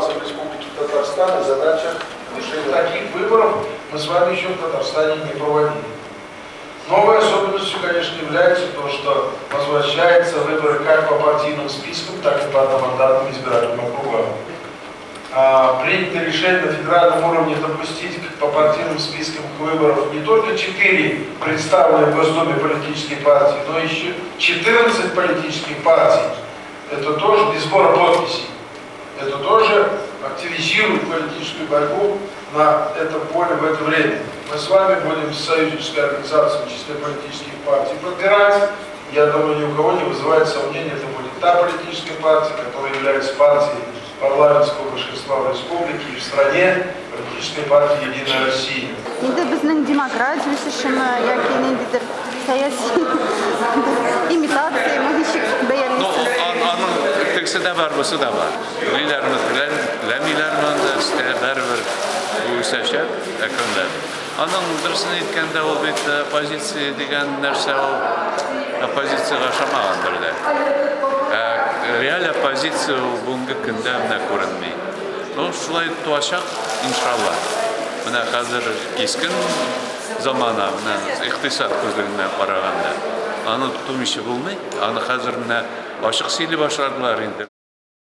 ситуации в Республике Татарстан и задачах решения. Таких выборов мы с вами еще в Татарстане не проводили. Новой особенностью, конечно, является то, что возвращаются выборы как по партийным спискам, так и по одномандатным избирательным округам. Принято решение на федеральном уровне допустить по партийным спискам к выборам не только 4 представленные в Госдуме политические партии, но еще 14 политических партий. Это тоже без сбора подписей. Это тоже активизирует политическую борьбу на этом поле в это время. Мы с вами будем с союзнической организацией в числе политических партий подбирать. Я думаю, ни у кого не вызывает сомнений, это будет та политическая партия, которая является партией парламентского большинства в республике и в стране, политической партии «Единая Россия». Инде безнең демократия үсешеме яки ниндидер сәяси имитацияме, ничек Ну, бәялисез? Аның тегесе дә бар, бусы да бар. Телиләрме, теләмиләрме анда өстә, барыбер бу үсәчәк әкренләп. Аның дөресен әйткәндә, ул бит оппозиция дигән нәрсә ул оппозициягә ошамагандыр да. Ә реаль оппозиция ул бүгенге көндә менә күренми. Ну, шулай туачак, иншалла. Менә хәзер кискен замана, менә икътисад күзлегеннән караганда. Аны тотмыйча булмый. Аны хәзер менә ачык сөйли башладылар инде.